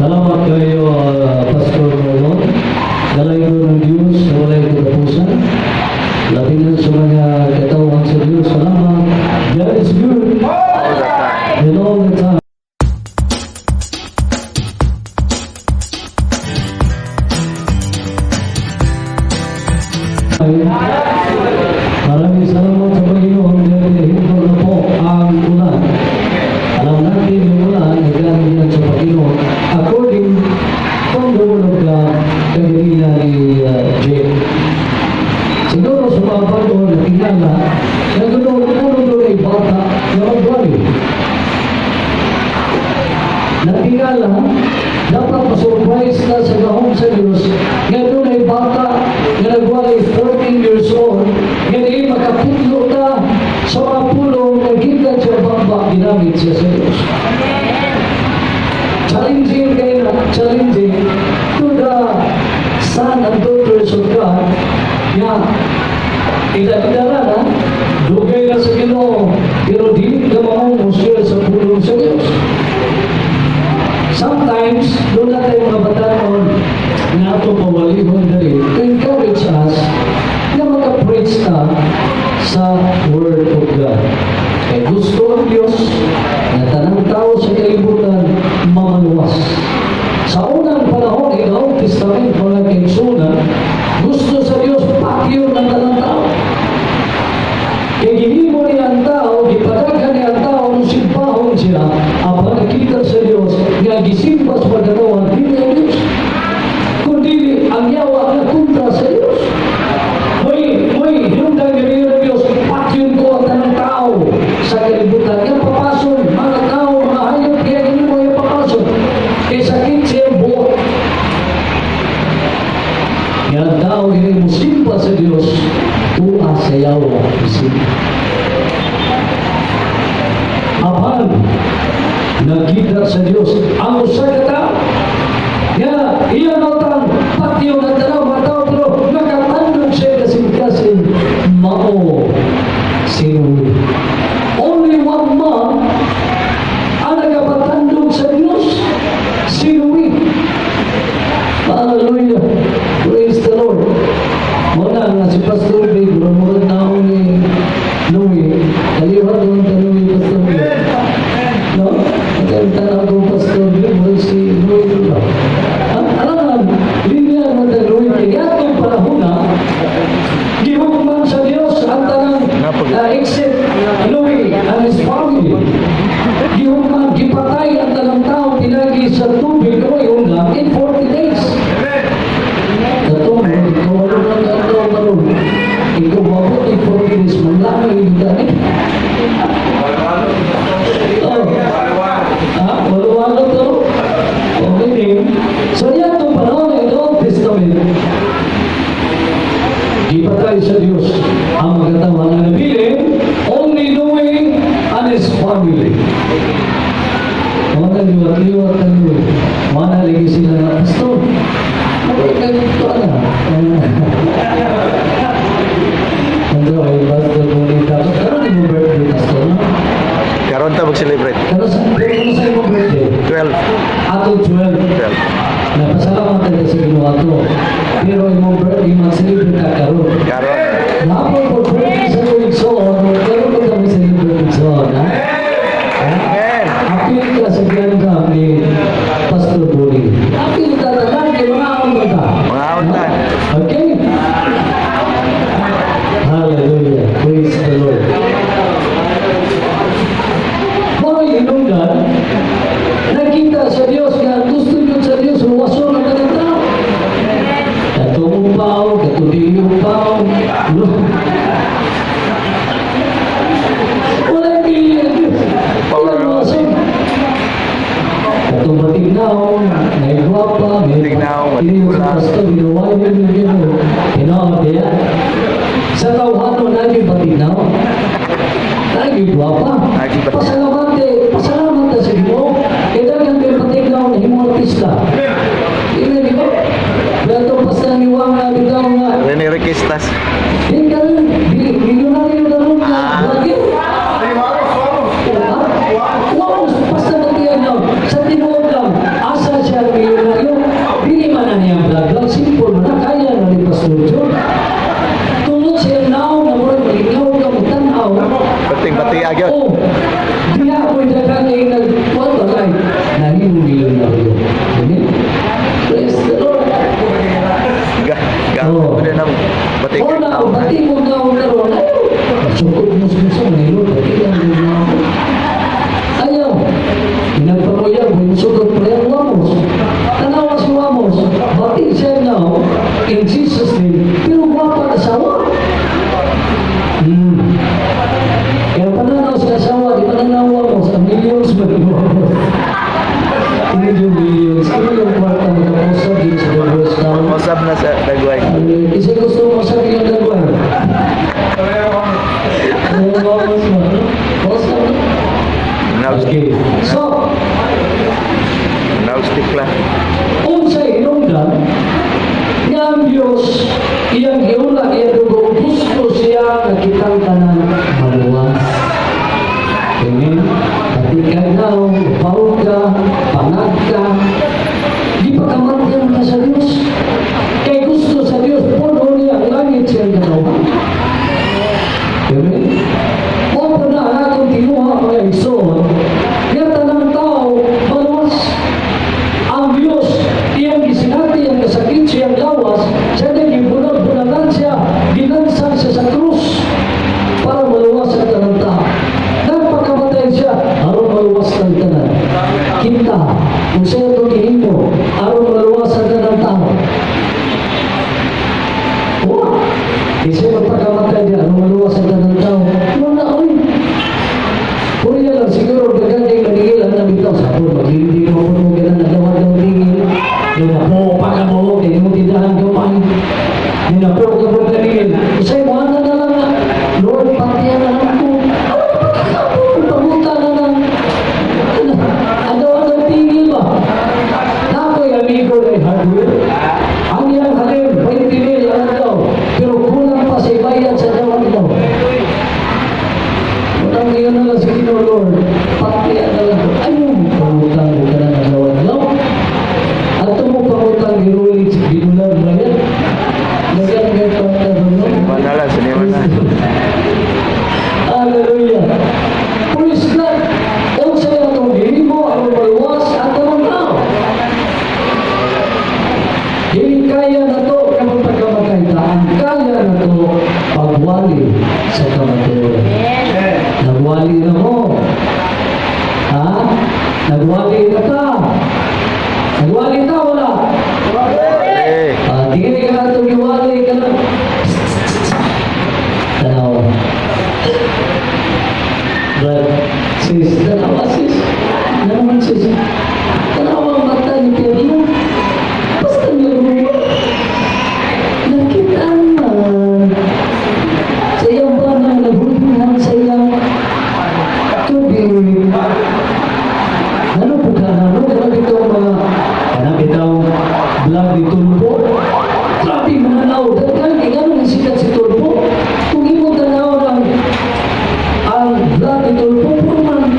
Salamat kayo, Pastor Marlon. Dalaygon ang Diyos sa walay katapusan. Labi na sa mga katawhan sa Diyos. Salamat. God is good. All the time. And all the time. Maraming salamat sa Panginoon dahil hinto na po ang ulan. Alam natin, yung ulan ay galing yan sa Panginoon according from the Word of God kaganina ni Jake. Siguro sa mga bago na tingala, nagulong doon ay bata na magwali. Natingala, dapat ma-surprise na sa gahom sa Diyos nga doon ay bata nga nagwali, 14 years old, nga di makaputlo ta sa mga pulong nga gikan sa baba, ginamit siya sa Diyos. Challenging kayo na, challenging to the son and daughters of God nga ila-idara na, dugay na sa Ginoo, pero di ka mamumusyal sa pulong sa Diyos. Sometimes, doon na tayo mga batanon na ato pawalihon dali to encourage us na makapreach ta sa Word of God. Kaya gusto ang Diyos na tanang tao sa kalibutan mamaluwas. Sa unang panahon, in the Old Testament, mga kaigsunan, gusto sa Diyos patyon ang tanang tao. Kaya ginimo niya ang tao, gipadaghan niya ang tao nung simbahon siya, apan nakita sa Diyos, nga gisimba sa pagkatawan, dili ang Diyos, kundi ang yawa nga kontra sa Diyos. May hinungdan nga ng Diyos, patyon ko ang tanang tao sa kalibutan. Nga papason, mga tao, mga hayop, kaya ginimo yung papason. Kaya sakit siya buot. Nga ang tao hindi mo simba sa Diyos, tuwa sa yawa, isimba. Apan, nakita sa Diyos ang usa ka tao nga iya matang patyo ng tanaw mga tao, pero nakatandog siya kasing-kasing, mao si Noe. Only one man ang nagapatandog sa Diyos, si Noe. Hallelujah. Praise the Lord. Muna nga si Pastor Big, murag naong ni Noe. Kaliwat yung tanong ni Pastor Big. No? At ang tanaw ko, Pastor Big, murag si Noe diba? Alam linya ng Noe, kaya itong panahon na, gihukman sa Diyos ang tanang except Noe and his family. Gihukman, gipatay ang tanang tao pinagi sa tubig o yung in 40 days. Kato, ikaw ano lang ang tao karon. Ikaw mabot in 40 days, manlamay yung dani. Oh. Ah, walo-walo to. Okay din. So yan itong panahon ng Old Testament, gipatay sa Diyos ang mga tao na nabilin, only Noe and his family. Mga liwat-liwat na Noe. Mana lagi sila na, "Pastor, okay, ganito na." Ano ay Pastor Bonita. Karon mo birthday, Pastor, no? Karon ta mag-celebrate. Pero sa imong birthday? 12. Ato 12. 12. Napasalamat tayo sa Ginoo ato. Pero imong birthday, mag-celebrate ka karon. Karon. Hapon po birthday sa tuig soon, karon pa kami celebrate soon, ha? Amen. Apil ka sa ganda ni Pastor Buri. Apil ka tanan kay mga aon ta. Mga aon ta. Okay? Hallelujah. Praise the Lord. Mga hinungdan, nakita sa Diyos nga gusto yun sa Diyos, luwason ang kanang tao. Katong upaw, katong dili upaw. No? Walang pili ang Diyos. Walang luwason. kamatuoran nga ang Diyos, iyang giulag iyang dugo, gusto siya nga kitang tanan maluwas. Amen. Pati ka daw, paog ka, pangag ka, di pa kamatyan ka sa Diyos. Kay gusto sa Diyos, puno niya ang langit siyang katawhan. Amen. Mao na ang atong tinguha, mga igsoon, nga tanang tao maluwas. Ang Diyos, iyang gisinati ang kasakit siyang lawas, siya na gibunag-bunagan siya, ginansang siya sa krus para maluwas ang tanang tao. Nagpakamatay siya, aron maluwas ng tanan. Kita, kung siya itong gihimo, aron maluwas ang tanang tao. Wa. Kasi magpakamatay niya, aron maluwas ang tanang tao. Wala, oy. Puro lang siguro, daghan kay maningil ang bitaw sa po, maghindi mo po mo ganun, nagawa ng tingil. Ninapo pa ka mo, kay mo tindahan gamay. Ninapo ka mo kaningil. Usay mo, na na lang na, "Lord, patiyan na lang ko." Ano, panguta na lang. Ano, ano, tingil ba? Nako'y amigo na hardware. Ang iyang halin, 20 mil ang daw. Pero kulang pa sa ibayad sa dawan daw. Utang ngayon na lang sa Ginoo, "Lord, patiyan na lang ko." Ayaw mo pangutang mo ka na nagawa-gawa. Ato mo pangutang girulig sa binulan ba yan? Lagyan kayo pangutang, no? Sinima na lang, sinima na. Hallelujah. Praise God. Unsa atong gihimo aron maluwas ang tanang tao? Dili kaya nato nga magpakamatay ta. Ang kaya nato pagwali sa kamatuoran. Nagwali na mo. Ha? Nagwali na ta. Nagwali ta, wala? Eh, Ah, tingin ka na itong iwali ka na. Tanawa. But, sis, tanawa, sis. Naman, sis. Tanawa ang mata ni Pedro. Basta niya gumawa. Nakita man. Sa iyang banang naghulungan sa iyang tubig. Ano po ka na? Ano ka bitaw mga kanang bitaw vlog ni Tulfo? Grabe mga nao. Daghan kay ganun sikat si Tulfo. Kung imo tanaw ang vlog ni Tulfo, puro man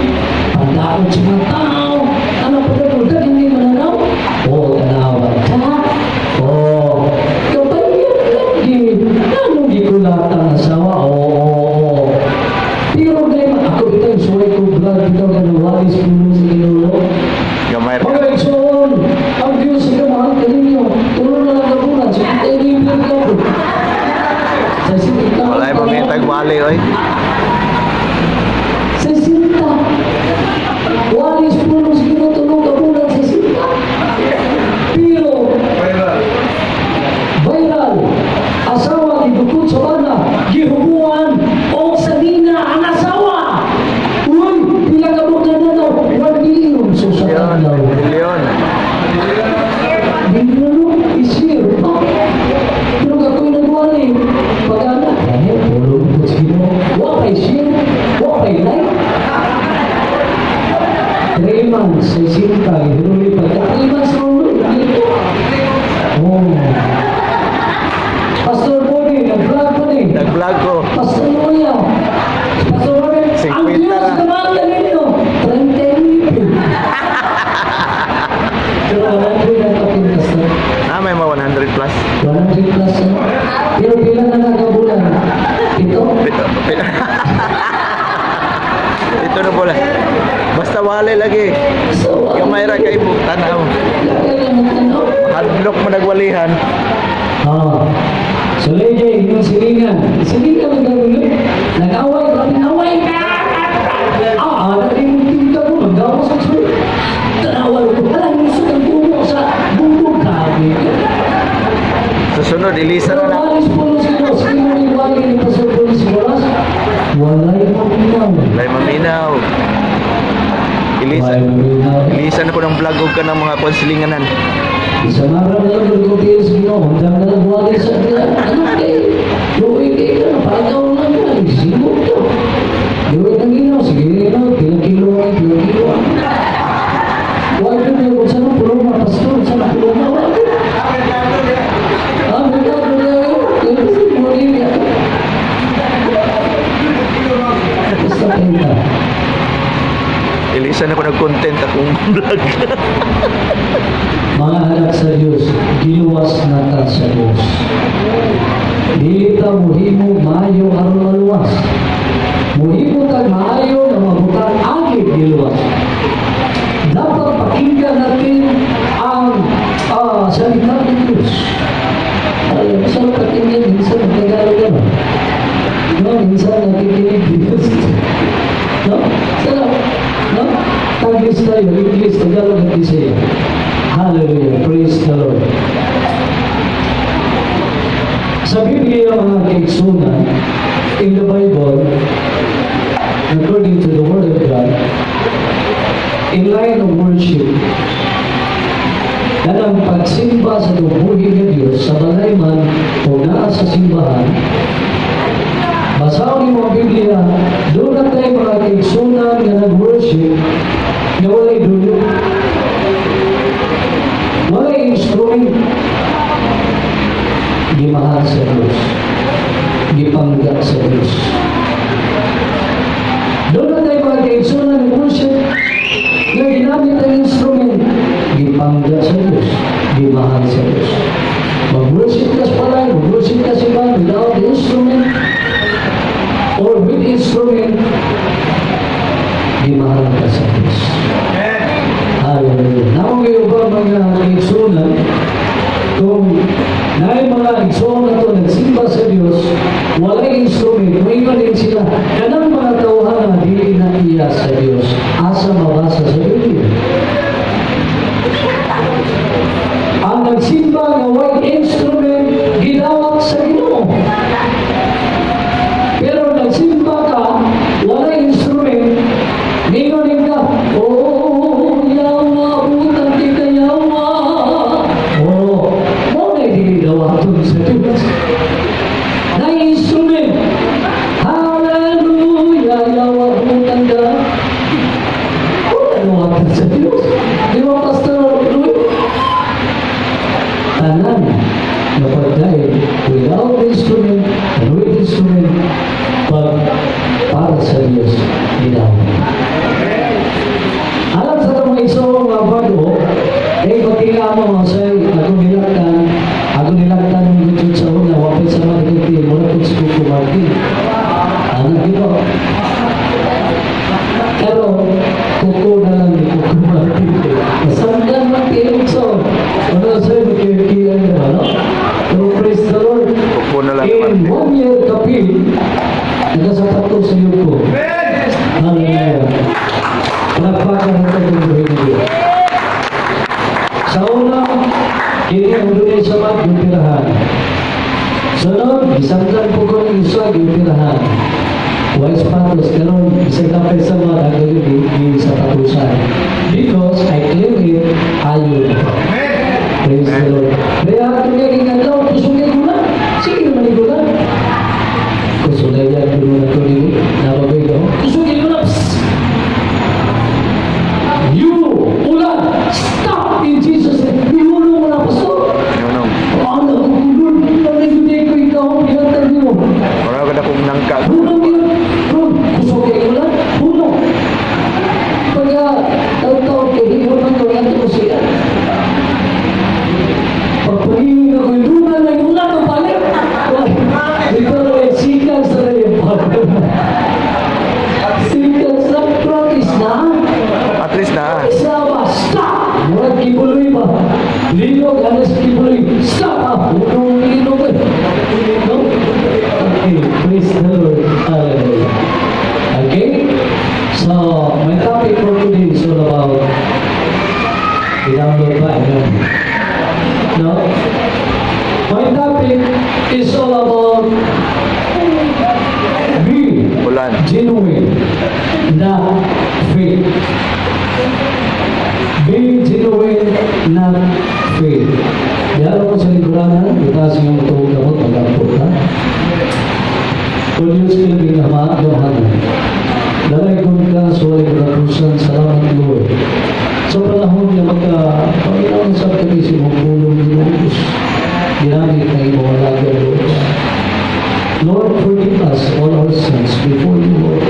pandaot sa mga tao. Ano pa daw? Daghan ni mananaw. Oh, tanawa ta. Oh, kabayan lagi. Anong gikulat ang asawa? Oo. Pero ngayon, ako bitaw, suway ko vlog bitaw ka ng walis puno sa Ginoo. Gamay ra. Mga igsoon, ang Diyos ay kamahal kaninyo. Tulo na lang kabulan, sa kita inibig ka po. Sa sinta. Walay mangitag wali oy. Sa sinta. Walis puno sa Ginoo, tulo kabulan sa sinta. Pero, viral. Asawa gidukot sa bana, gihubuan og sanina ang asawa. Uy, pila ka mo kananaw? 1 million so sa Leon, adlaw. Leon. Milyon isir pa. Pero kakoy nagwali, pag-anak, dahil pulong ko sa Ginoo. Wa kay share, wa kay like. 3 months, sa sinta, hiruli pa. 3 months ro, dito. Oh. Pastor Boni, nag-vlog pa ni. Nag-vlog ko. Pastor Noya. Pastor Boni, ang 50 Diyos ra. naman kanino. 39. Pero 100 ang kapin, Pastor. Ah, may mga 100 plus. 100 plus. Ano? Pero pila na nakabulan? Ito? Pito, pito. Ito na pala. Basta wali lagi. So, Gamay ra kay mo tanaw. Lagay lang ng tanaw. Hadlok mo nagwalihan. Ah. So, lady, inyong silingan. Silingan ang gagawin. Nag-away kami, away ka! Ah, naging ko, naggawas ang sulod. Tanawan ko, alam, isod ang bumo sa bubong kami. Susunod, ilisa Pero na lang. walis po nung sino, sino ni wali ni Pastor Police Bolas? Walay maminaw. Walay maminaw. Ilisa. Walay maminaw. Ilisa na ko ng vlog og ka ng mga konsilinganan. Isa mara na lang yung tiil sa Ginoo, hanggang na lang wali sa ano kay, luwi kay ka, napagaw lang ka, simot ka. Luwi ng Ginoo, sige Ginoo, pilang kilo ang, pilang kilo ang. Wala ko kung saan ang pulong na, pastor, saan ang pulong na, wala ko. content akong vlog. Mga anak sa Diyos, giluwas na ta sa Diyos. Dili ta muhimo maayo aron maluwas. Muhimo tag maayo nga mabutang agi giluwas. Dapat pakinggan natin ang salita ng Diyos. Ay, sarap pakinggan, minsan ang Tagalog ano. No, minsan nakikinig Diyos. No? Sarap. No? Taglish tayo, English, Tagalog at Bisaya. Hallelujah. Praise the Lord. Sa Biblia, mga kaigsunan, in the Bible, according to the Word of God, in line of worship, kanang pagsimba sa buhi nga Diyos, sa balay man o naa sa simbahan, basahon nimo ang Biblia, duna tay mga kaigsunan nga nag-worship nga walay dulo. Walay instrument. Gimahal sa Diyos. Gipangga sa Diyos. Duna tay mga kaigsunan ng worship nga ginamit ang instrument. Gipangga sa Diyos. Gimahal sa Diyos. Mag-worship ka sa balay, mag-worship ka sa simbahan without the instrument or with instrument, gimahal ka sa Diyos. Hallelujah. Naong kayo ba, mga kaigsunan, kung naay mga igsoon na to nagsimba sa Diyos, walay instrument, moingon din sila, kanang mga tawhan na dili na iya sa Diyos, asa mabasa sa Biblia? Ang nagsimba nga way instrument, gidawat sa Ginoo. Pero nagsimba ka, walay instrument, ningon din ka, "Oh, yawa, utang kita yawa." Oh, mao na dili dawaton sa Diyos. Na instrument, "Hallelujah, yawa, utang ka." Wala dawaton sa Diyos. Di ba, Pastor Louis? Tanan na pagkain without instrument and with instrument, pag para sa Diyos, ginawa. Alam sa itong igsoon mga bago, eh pagkila mo sa ako nilaktan ng gudjud sa una, wapit sa mga dikit, mura po si Kuko Martin. Ano, di ba? Pero, kuko na lang ni Kuko Martin. Masanggan man tinog so. Ano sa'yo, magkikiyan ka ba, no? Pero praise the Lord. Kuko na lang ni In Martin. one year kapil, nagasapato sa iyo ko. Hallelujah. Palakpakan natin ang buhay ng Diyos. Sa una, kini ang dunay sa mag gipirahan. Sunod, gisangkan po ko ng isa gipirahan. Way sapatos karon bisag napay sa mga dagdag di sapatusan. Because I claim it ayon. Praise the Lord. Kaya ato nga gingadlaw, kusog kay gula. Sige naman ni gula. Kusog na yan, kuno na to nini. Nababay ka. Kusog kay gula. Psst! You, ulan, stop in Jesus' name. Ihulong mo na, Pastor. No. Ano, Lord, hindi ko ikaw, ginatag niyo. Wala ka na kung nangka. Hulong yun. Ron, kusog kay ulan. Hulong. Pagka taon-taon kay hiyon man ko, yan ko siya. Pagpagingin ako, yung na yung ulan ang balik. Ito na eh, sikan sa rin. Sikan sa practice na. At least na. Isa ba? Stop! Murag kibuloy ba? Linog, anas kibuloy. Stop! Ah, punong linog eh. No? Okay, praise the Lord. Hallelujah. Okay? So, my topic for today is all about i-download ba? Ayan. No? My topic is all about be Ulan. Genuine, not fake. Be genuine, not fake. Diyan ko sa lingkuranan, itaas yung tuong gamot, mag-ampot ha. O Diyos, pinaging Ama, Gamhanan. Dalaygon ka sa walay katapusan, salamat, Lord. Sa panahon nga magka, Panginoon, sa kami si mong pulong Ginoo, ginamit na imong alagad, Lord. Lord, forgive us all our sins before you, Lord.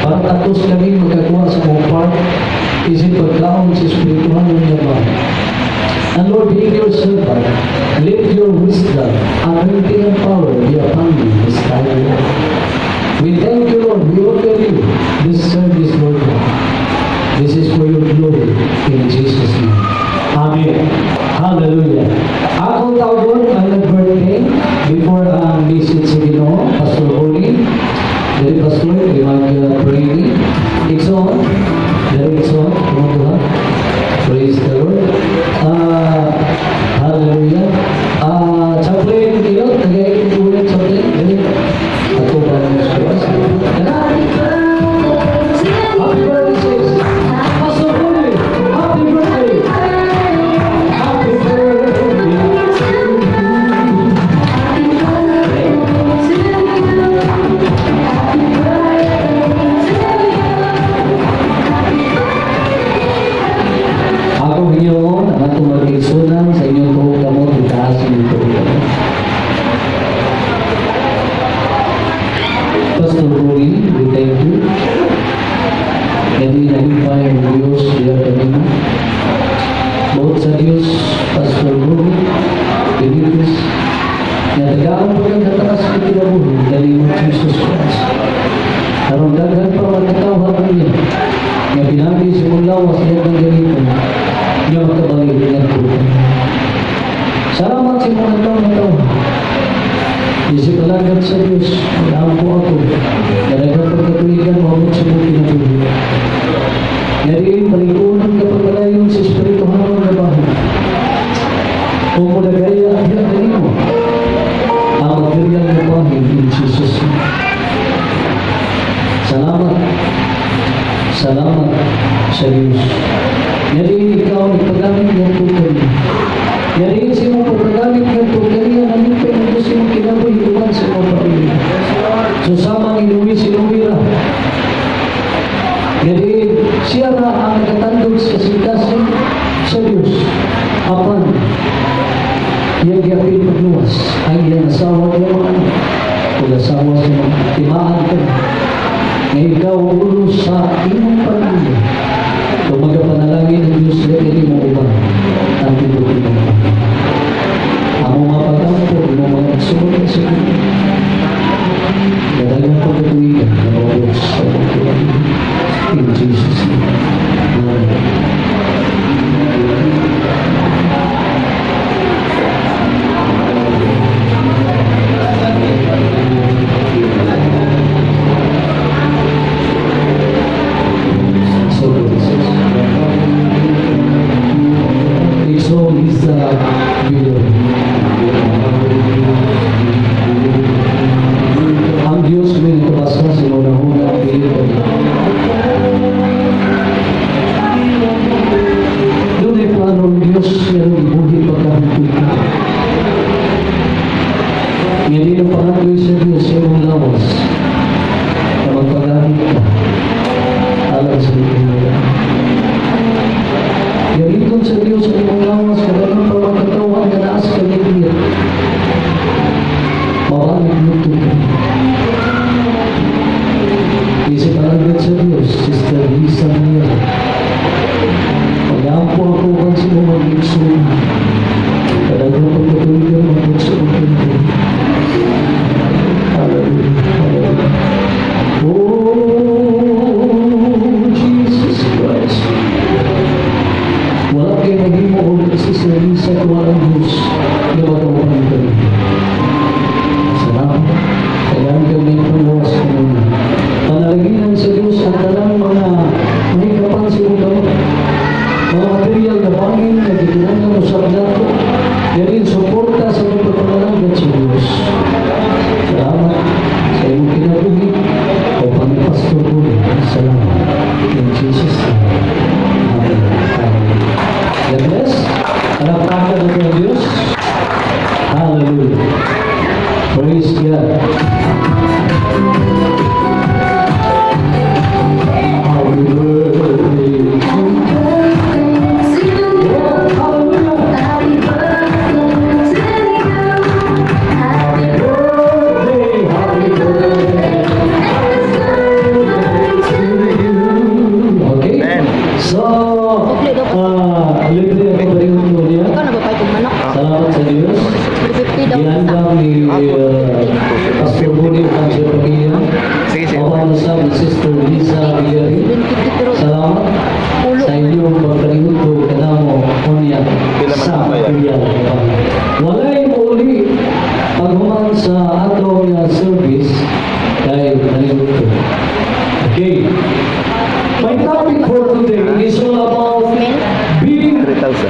Para tapos kami magkakuha sa mong part. glory in Jesus' name. Amen. Hallelujah. Akong tawagon ang nag-birthday before ang message sa Ginoo, Pastor Holy. Dali, Pastor, di mag-pray. Igsoon, dali igsoon, tumutuha. Praise the Lord. Hallelujah. Chaplain, iyo, nag-iulit chaplain. Dali. Ako ba ng Happy birthday, sis. Pastor Holy, happy birthday. Happy birthday to you. Ako hinyo, ang atong mag-igsunan sa inyong tuong kamot, itaas inyong tuong kamot. Pastor Rory, we thank you. Hindi nalipay ang Diyos diya kanina. Buot sa Diyos, Pastor Rory, Benitez, nga tagaan po kang kataas ng kinabuhi in the name of Jesus Christ. Aron daghan pa makatawhan niya, nga pinaagi sa imong lawas niya kang ganito, nga makabalik niya po. Salamat sa imong adlaw nga tawhan. Isip alagad sa Diyos, mag-ampo ako, nga daghang pagkatuigan moabot sa imong kinabuhi. Nga diin paligunon ka pagpadayon sa espirituhanon nga bahin. Kung mo nagaya diha kanimo, ang material nga bahin in Jesus' name. Salamat. Salamat sa Diyos. Nga diin ikaw nagpagamit ng tukay. Nga diin sa imong pagpagamit ng tukay, nalipay ng Diyos imong kinabuhi uban sa imong pamilya. So sama ni Luis si Luira. Nga diin siya ra ang nakatandog sa kasing-kasing sa Diyos. Apan, iyang giapil pagluwas ang iyang asawa, iyang mga anak, ug asawa sa mga timaan ka nga ikaw ang ulo sa imong pamilya. Kung magapanalangin ang Diyos sa mo uban ang tibuok imong pamilya. Ang mga pag-ampo, imong mga igsoon sa Ginoo. Dadagang pagkatuigan na mawag sa imong kinabuhi. In Jesus' name. Amen. So good, sis. Igsoon Lisa Villar. Ang Diyos may nakabasa sa imong nahuna ang dili ko. Dunay plano ang Diyos nga ibuhi pagkahuntog ka. Nga di na pangandoy sa Diyos sa imong lawas na magpagamit ka alang sa imong. Gamiton sa Diyos ang imong lawas kada pa makatawhan nga naas ka niya. Mabalik mo ka. Isip alagad sa Diyos, Sister Lisa Mia. Pag-ampo ako kan sa imong mag-igsoon. Kadagang pagkatuligan mabot sa imong kinabuhi. Hallelujah. Hallelujah. Oh, Jesus Christ. Wala kay mahimo og Sister Lisa kung walang Diyos na magawakan kami. Salamat. Kailangan kami panglawas ko muna. Panalanginan sa Diyos ang tanang mga mahikapan sa imong kamot. Mga material na bangin na gikinahanglan usab nato. Yan suporta sa imong pagpamalagad sa Diyos. Salamat sa imong kinabuhi o pangpastor ko. Salamat. In Jesus' name. Amen. Amen. God bless. Palakpakan natin ang Diyos. Hallelujah. Praise God. Happy birthday to you. Oh, hallelujah. Happy birthday to you. Happy birthday, happy birthday to you. Okay? Amen. So, libre ako ba yung niya? Ikaw nagpapay kong manok. Salamat sa Diyos. 350 daw isa. Giandam ni Pastor Buni ang siya pamilya. Sige, sige. Ako sa ni Sister Lisa Villarreal. 750 pero Salamat Ulo. Sa inyong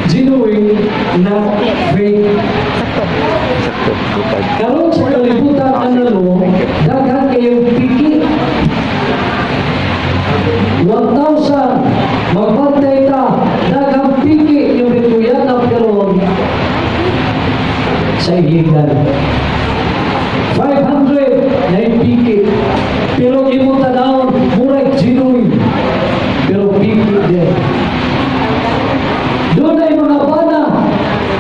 Genuine, not fake. Sakto. Sakto. 25. Karon sa kalibutan analo, daghan kayong piki. 1,000 magbantay ta, daghang piki yung rikuyanap karon sa iligan. 500 na piki. Pero imong tanawon, murag genuine. Pero piki din. Dunay mga bana,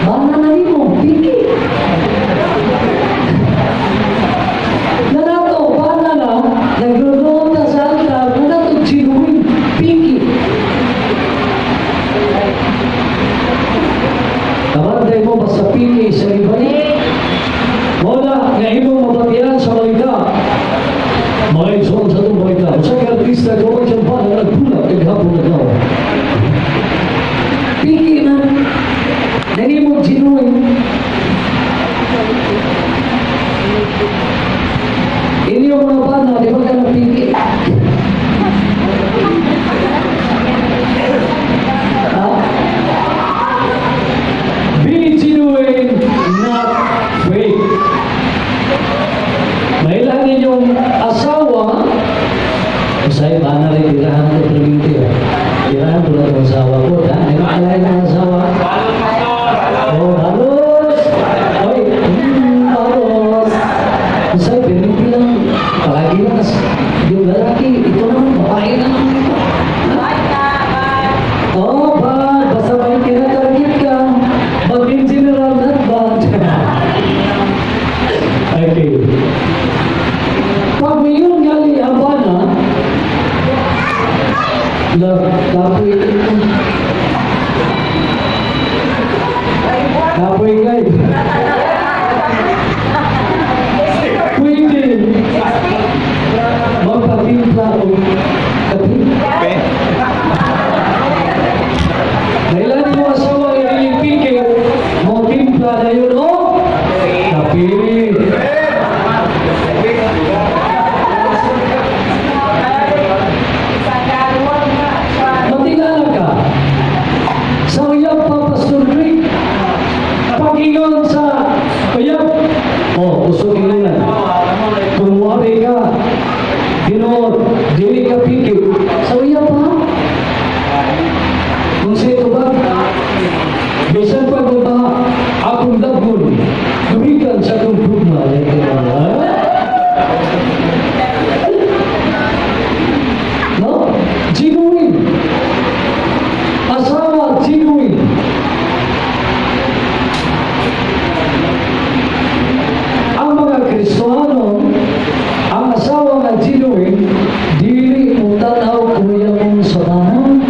bana na nimo, piki. Nanato, bana na, nagluluot na sa altar, nanato genuine, piki. Kabantay mo basta piki sa ibalik. Wala nga imong mabatian sa balita. Mga igsoon sa itong balita. Usa ka artista ko ang bana nagpula kag hapon na daw. Piki na. Dili mo genuine. Inyo mga bana, di ba ka na piki? Ha? Be genuine, not fake. Mailan ninyong asawa, usay ba na rin, tirahan ko perminti. Tirahan ko na itong asawa ko. Ha? Ay, maalain ang asawa. Oh, halos! Oy, halos! Usay, perminti lang. Palagi lang. Yung lalaki, ito naman, babae na naman ito. Oh, bad. Basta may tinatarget ka. But in general, not bad. Okay. Pag mayon gali ang bana, la, kapoy ito. Kapoy kay. Pwede magpatimpla o kape. Okay. Dahil mo asawa iring piki, mo timpla na yun o kape. Matingala ka. Sa uyab pa, Pastor Rick, pag-ingon sa uyab, oh, usog ingon. Kung wari ka, tinuod, dili ka piki. Sa uyab pa, kung sa ito ba, bisan pa kung ba, akong lagun, gumikan sa akong gugma. No? Genuine. Asawa, genuine. Ang mga Kristohano, ang asawa nga genuine, dili mo tanaw kuya mong sa bana.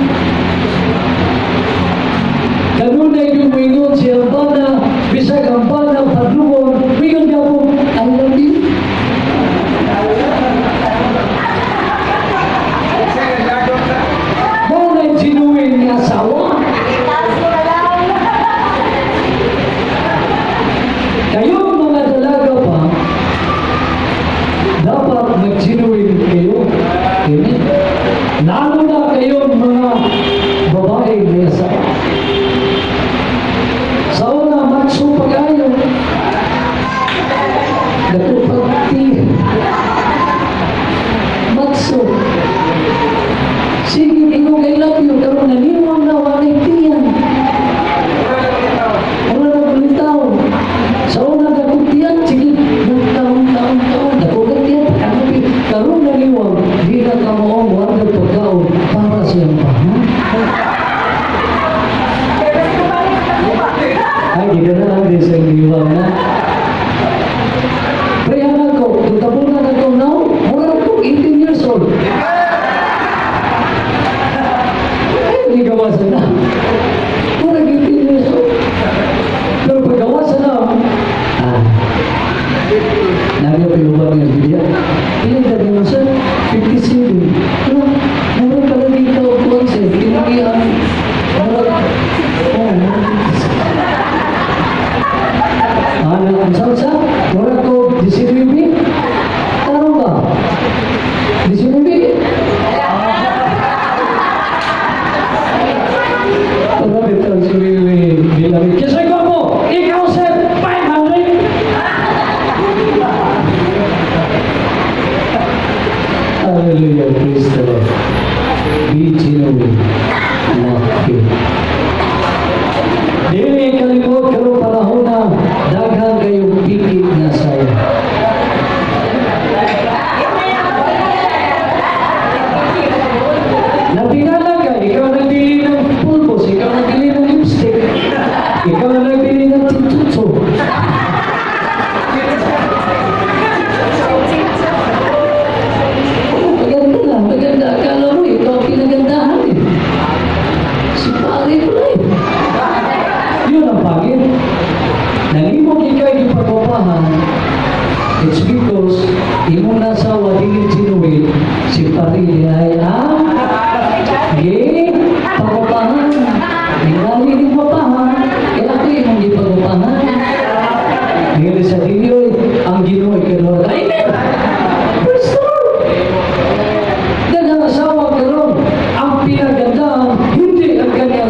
Kanunay yung moingon siya ang bana, bisag ang bana padlungon, mingon gyapon, "I love you." Mao na genuine nga asawa. Kayong mga dalaga pa, dapat mag-genuine kayo. Amen? Lalo na kayong mga babae may asawa. Sa una, macho pag-ayo. Dako pagti. Macho. Sige, tingog "I love you," pero naniwang na walay tiyan. Wala na bulitaw. Sa una, dako tiyan, sige, nagtaon, taon, taon, dako ka tiyan, pagkabi, karon naniwang, di na ka moong wala pagkaon para siyang pana. Ay, di ka na lang din sa iniwang na. Prehan ako, kung tabunan ako now, mura ko 18 years old. Ay, hindi gawasan na. Mura 18 years old. Pero pag gawasan na, nariyan pa yung ubang yung video. Ilan ka mo sir? 57. Pero, mura pala dito ang concept. Tinagi ang, mura, oh, mura 57. Ano, ang salsa? Mura ko, 19? Taro ba? 19?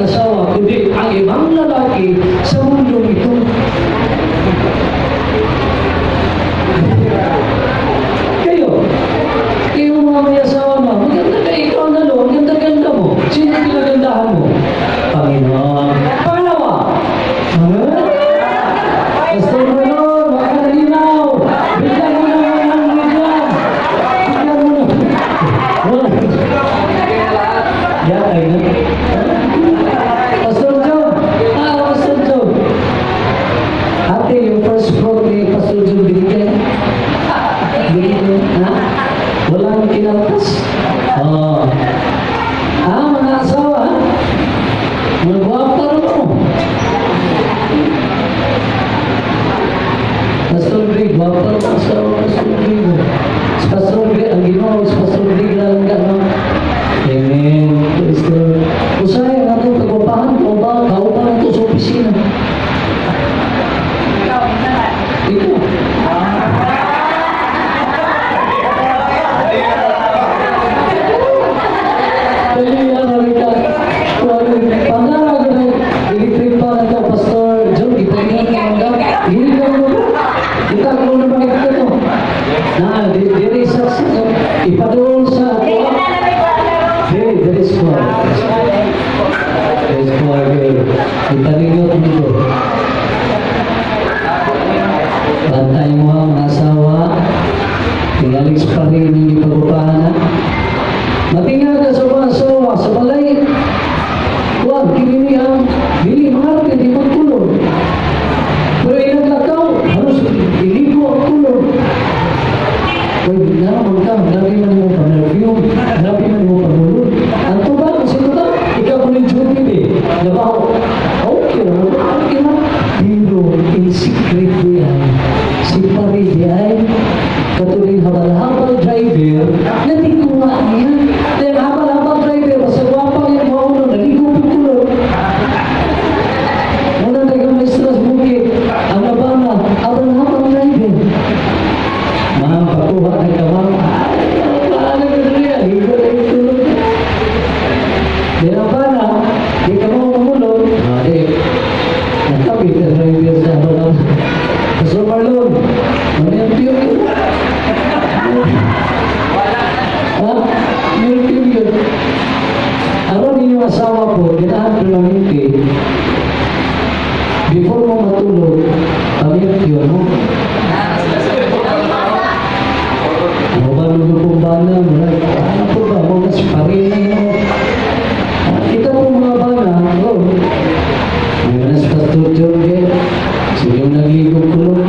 asawa, kundi ang ibang lalaki sa mundong ito. Kayo, kayo mga may asawa na, maganda ka, ikaw na lo, ang ganda-ganda mo. Sino ang pinagandahan mo? Panginoon. Pangalawa, ha? Pastor Manon, makalinaw. Bigyan mo naman ang bigyan. Bigyan mo naman. Wala. Yan, ay na. Pastor John. Ah, Pastor John. Ate, yung first fruit ni Pastor John binigyan. Binigyan, ha? Walang kinaltas? Oo. Ah, mga asawa, ha? Mga gwapa rin mo. Pastor Greg, gwapa rin ang asawa, Pastor Greg. Si Pastor Greg, ang Ginoo, si Pastor Greg lang ka, no? Amen. Praise the Lord. Usahay ang atong kagwapahan, kauba, kauba na ito sa opisina. Ikaw. Dali, ano rin ka? Pangara ko na electric pa na ito, Pastor John, ipahinga ka ang gap. Hindi ka mo. Kita ko na bakit ito. Na, di, diri sa ipadul sa ato. Di, diri sa Diri sa Italingot dito. Bantay mo ang mga asawa. Tingalig pa rin yung ipagupahan na. Matingal ka sa mga asawa, sa balay. Huwag, kinini ang dili mangarte, di magkulong. Pero inaglakaw, halos iligo ang kulong. Uy, naman ka, grabe man mo pa-perfume, grabe man mo pa-mulod. Ang tuba, kung sino ka, ikaw ko ng duty eh. Nabaho, okay naman, okay na. Pero in secret di ay, si pare di ay, katuloy habal-habal driver, natikuha niya. Dahil habal-habal driver, basta gwapa yan mo ulo, naligo po kulong. Muna tayo maestra sa bukid, ang nabana, habal-habal driver. Ma'am, pakuha ng kamang. Ay, paano ka niya? Ligo na yung tulog. Di ang bana, di ka mo mamulog. Ah, di. Nakapit ang driver sa habal. Pastor Marlon, ano yung piyong yun? Ha? Yung piyong yun. Aron inyong asawa po, ganahan permanente, before mo matulog, pamilyo mo. Mo ba lugo pong bana? Ano po ba? Mo mas parina mo. Kita po mga bana, oh. May nas Pastor Jorge, sige nagligo kulong.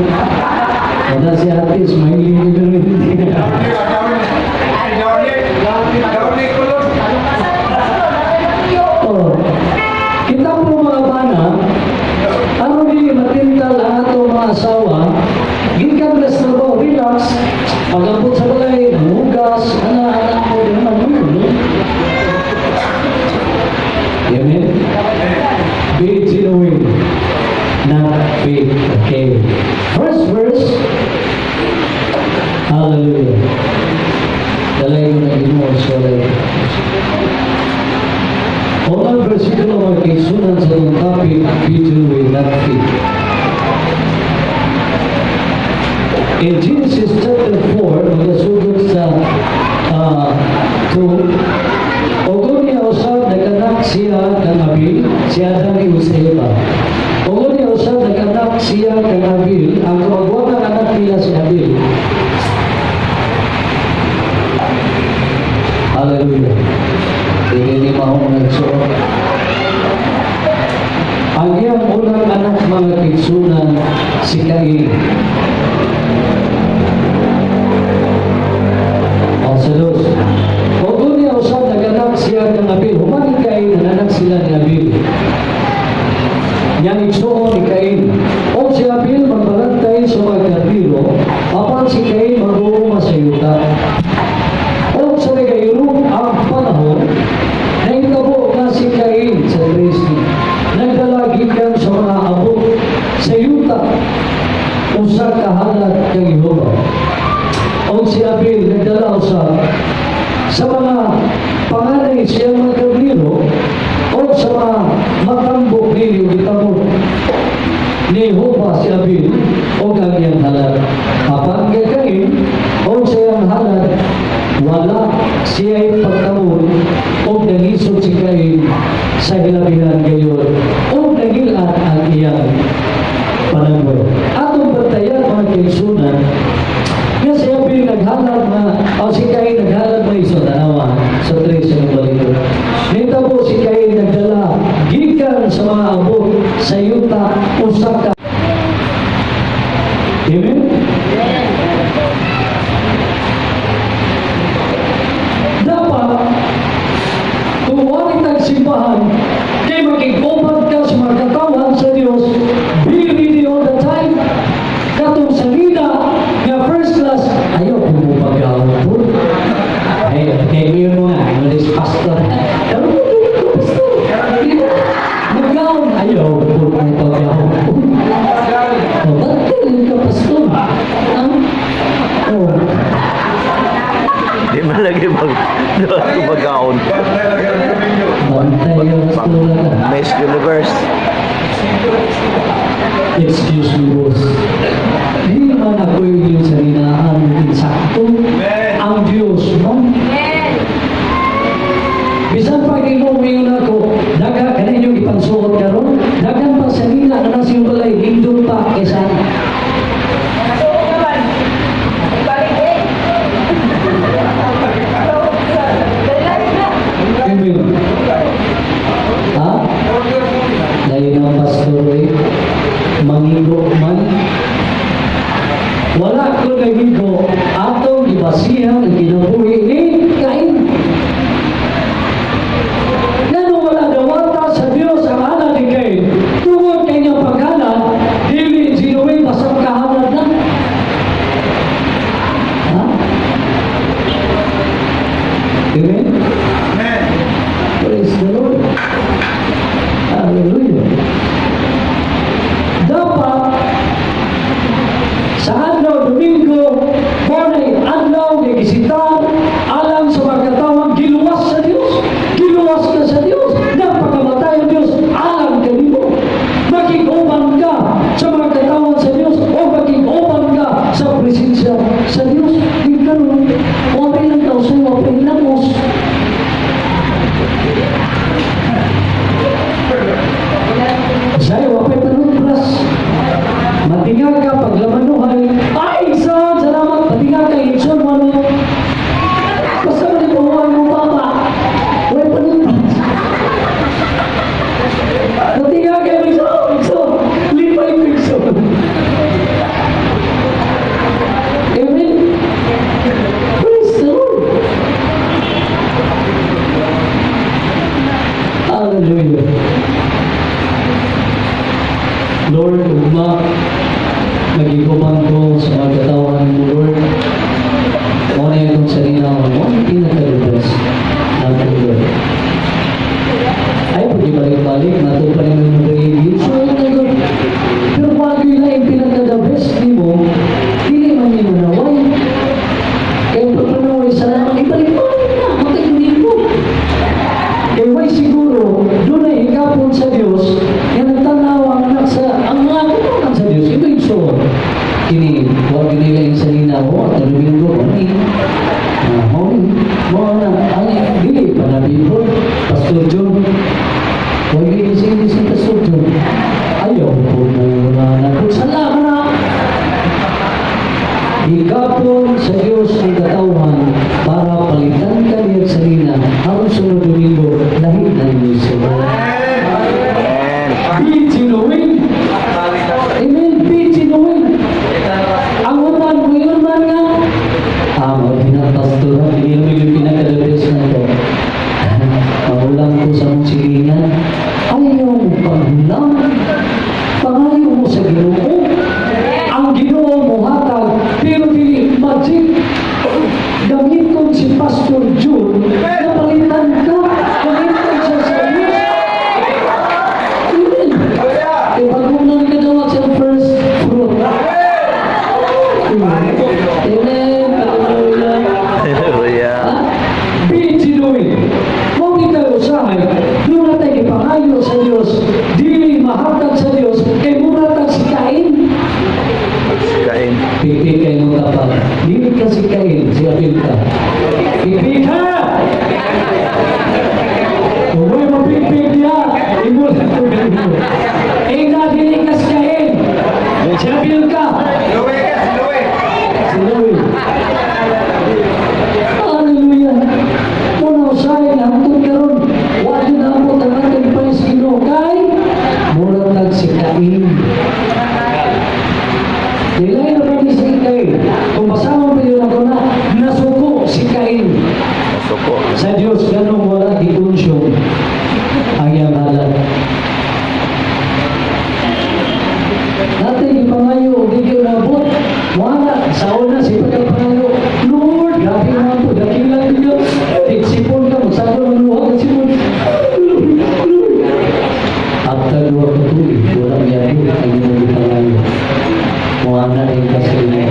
Wala si ate, smiling ko rin. Oh. Kita po mga bana, aron dili matintal ang ato mga asawa, gikan res trabaho, relax, pagabot sa balay, nangugas, ana, ana ko, di naman mo, no? Amen? Be genuine, not fake. Okay. First verse, hallelujah. Dalay ko na Ginoo sa walay. Unang versikulo mga kaigsuonan sa itong topic, be genuine, not fake. In Genesis chapter 4, magasugod sa 2, Ugon niya usab naganak siya kang Abil, si Adam ni Eva. Ugon niya usab naganak siya kang Abil, ang kaagwang anak nila si Abil. Hallelujah. Dili ni maong nagsuot. Ang iyang unang anak mga kaigsuonan si Cain. O sa dos. Ugon niya usab naganak siya kang Abil. Human ni Cain, nananak sila ni Abil. Niyang igsuon ni Cain. O si Abil magbalantay sa mga kardiro, apan si Cain mag-uuma sa yuta. O sa nagayurong ang panahon, nahitabo na si Cain sa Tresi. Nagdala gikan sa mga abot sa yuta, usa ka halad kang Jehova. O si Abil nagdala usab sa mga panganay siyang mga karnero o sa mga sa hilabihan gayon o nagil-at ang iyang panagway. Atong bantayan, mga kaigsunan, nga si Abel naghalad na, o si Cain naghalad na iso, tanawa, sa tres ng balik. Nitabo si Cain nagdala, gikan sa mga abot sa yuta, usa ka. Amen? Dapat, kung wala tag simbahan, kay makig-uban ka sa mga katawhan sa Dios, be ready all the time. Katong sanina nga first class, ayaw ko mo pagkaon po. Ay, kay yun mo nga, ano is pastor. Pero mo ko pastor. Magkaon, ayaw ko mo pagkaon po. Oh, ba't ganun ka, pastor? Ah? Oh. Di man lagi mag magaon. Bantay yung pastor ka. Miss Universe. Excuse me, boss. Hindi naman ako yung sarinaan insakto. Ang Diyos mo. Bisan pa ginoo mayon ako, daga ka na inyong ipagsuot karon, dagan pa sa nila na nasa iyong balay, hindot pa kaysa Nasuot naman. Balik eh. Dali na. Amen. Ha? Dahil ang pastor eh, mangigo man. Wala ko nagigo, atong gibasihan ang kinabuhi ni Cain. Ngano wala dawata sa Dios ang halad ni Cain? Tungod kay niyang paghalad, dili genuine, basta kahalad na. Ha? Amen? Praise the Lord. Hallelujah. Dapat sa adlaw Domingo, mao adlaw nga gisitan alang sa mga katawang giluwas sa Dios. Giluwas ka sa Dios. Nagpakamatay ang Dios alang kanimo. Makig-uban ka sa mga katawan sa Dios o makig-uban ka sa presensya sa Dios. Di karon, wa pa ilang tao sa wa pa ilang. Sa'yo, wa pa'y panutras. Matinga ka paglamanuhay. Ay, Igsoon, salamat. Matinga ka, Igsoon, mano. Basta mo mo mo papa. Way panutras. Matinga ka, Igsoon, Igsoon. Lipay ko, Igsoon. Amen. Praise the Lord. Hallelujah. Lord, ugma, nagiguban ko sa mga katawan mo, Lord. Mao na akong sarili mo, pinaka-the best nato, Lord. Ay, pwede balik-balik, nato pa rin ang radio. So, ano, Lord? Pero kung ano yung laing pinaka-the best nimo, dili man nimo naway. Kaya pag panaway, salamat, ibalik-balik na, matay mo. Kay way siguro, doon ay higapon sa Diyos, nga nagtanaw ang anak sa, ang mga katawhan sa Diyos, ito yung so, kini, huwag nila yung salina ko, at Domingo, ni, mo ni, mo na, ang, dili, panabi po, Pastor John, huwag nila si Pastor John, ayaw po mo na, salamat na, higapon sa Diyos ang katawhan para palitan ka niya sa sarina aron sunod Domingo lahi na ninyo siya. Amen. Be genuine. Amen. Be genuine. Ang uban mo yun man nga. Ah, mo pinapastor, hindi mo yung pinaka-the best na ito. Magulang ko sa mong silingan. Ayaw mo panghulam. Pangayo mo sa Ginoo. Ang Ginoo mo hatag, pero dili magic. Gamiton si Pastor June, napalitan ka. Gamiton siya sa Diyos. Amen. Kaya bago na kadawat sa first fruit. Amen. Hallelujah. Hallelujah. Ha? Be genuine. Mao bitaw usahay, doon na tayo ipangayo sa Diyos, dili mahatag sa Diyos, kay mura tag si Cain. After 2 ka tuig, wala miyabot ang imong gipangayo. Moana din ka sa inyo.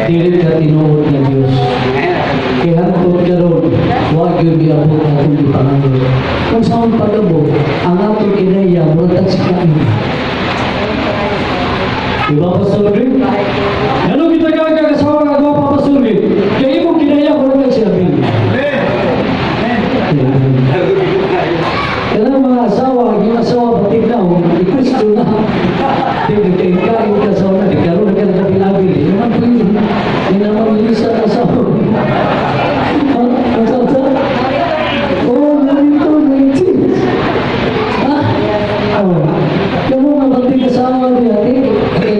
Dili ka tinuod nga Diyos. Kay hangtod karon, wa gyud giabot ang atong gipangayo. Kung saan pag-abot, ang atong kinaya murag si Cain. Diba, Pastor Rick? Ano kita kagasawa nga gwapa, Pastor Rick? Kaya imong kinaya murag si Abel. Kaya mga asawa, yung asawa batig na, oh, i-Kristo na. Tingnan kay kain ka sa una, di karoon na ka nakabilabil. Hindi naman po yun. Hindi naman yun sa asawa. Ang sa? Oh, narito, narito. Ha? Oh. Yung mga batig asawa niya, di,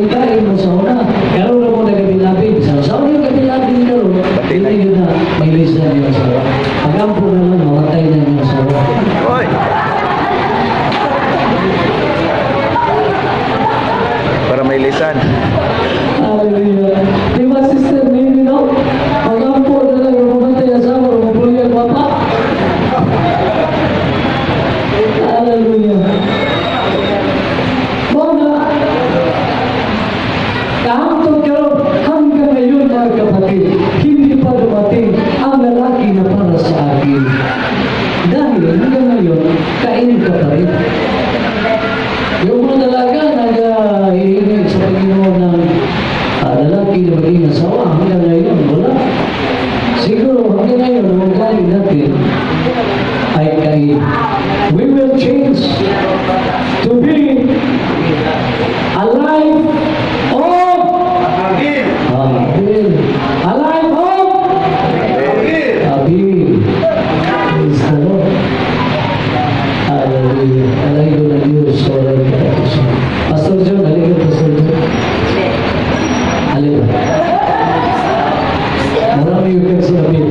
kain mo sa una. Karoon na mo nagabilabil. Sa asawa niyo kabilabil karoon, hindi yun na may lisan yung asawa. Pag-ampo na lang, mamatay na yung asawa. Oy! Para may lisan. Hallelujah. Di ba, Sister Mimi, no? Pag-ampo na lang, mamatay asawa, mabuhay ang bata. Hallelujah. Mao na, kahantod karon hanggang ngayon, mga kapatid, hindi pa dumating ang lalaki na para sa akin. Dahil hanggang ngayon, kain ka pa rin. Yung mga dalaga nag-iingi sa Panginoon ng lalaki na maging asawa, hanggang ngayon, wala. Siguro hanggang ngayon, ang ugali natin ay kain. We will change to be a life of Abel. A life of Abel. Praise the Lord. Hallelujah. Alay ko na Diyos sa walay katapusan. Pastor John, halika, Pastor John. Halika. Marami yung kag si Abel.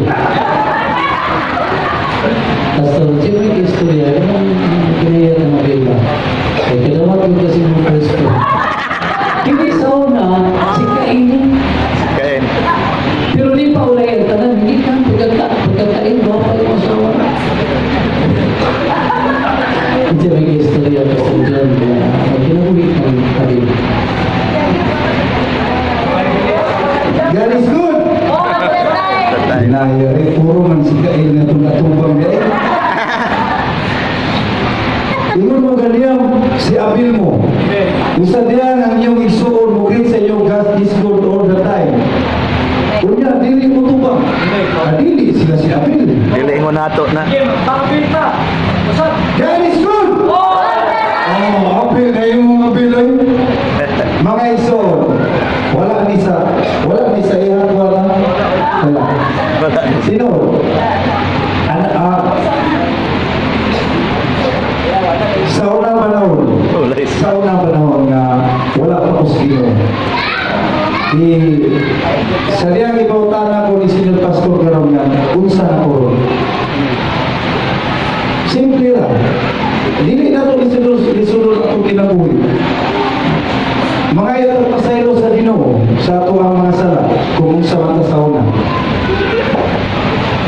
Pastor, sino may istorya? Anong kinaya ng Abel ba? Eh, kadawat yung kasi ng Kristo. Kini sa una, si Cain. Kain. Pero di pa ulay ang tanan, hindi ka pagkakain, ba pa yung asawa? Hindi may istorya, Pastor John, na magkinabuhi ng Abel. God is good. All the time. Kinaya eh, puro man si Kain na itong atubang eh. Ingon mo ganiyang si Abil mo. Usa diyan ang inyong igsuon mo sa inyong God is good all the time. Unya, dili mo tubang. Ah, dili sila si Abil. Dili ingon nato na. God is good! Oh, apil na yung mga apil ay. Mga igsoon, wala ni sa ihat, wala. Wala. Wala. Sino? Sa unang panahon, Wala. sa unang panahon nga wala pa ko sa Ginoo. Di sa diyang ipautana ko ni Senyor Pastor karon nga unsa na ko ron. Simple ra. Dili na to isunod atong kinabuhi. Mga ito pasaylo sa Ginoo sa ato ang mga sala kung unsa man ta sa una.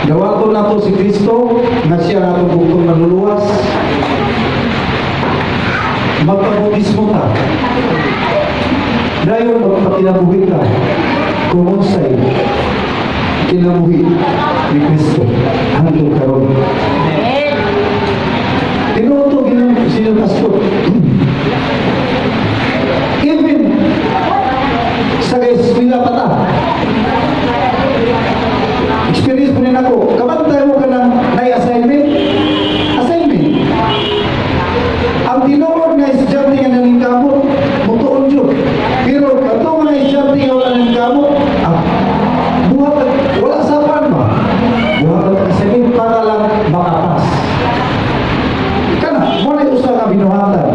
Dawaton nato si Kristo nga siya ang atong bugtong manluluwas. Magpabautismo ta. Dayon magpakinabuhi ta kung unsay kinabuhi ni Kristo hangtod karon. Tinuod to ginang Senyor Pastor. Even sa eskwela pa ta. Experience po rin ako. Kabantay mo ka ng nay assignment. Assignment. Ang tinuod nga estudyante nga nangingkamot, mutuon jud. Pero kato mga estudyante nga wala nangingkamot, buhat wala sa pan ba? Buhat ang assignment para lang makapas. Kana, mo na usa ka binuhatan.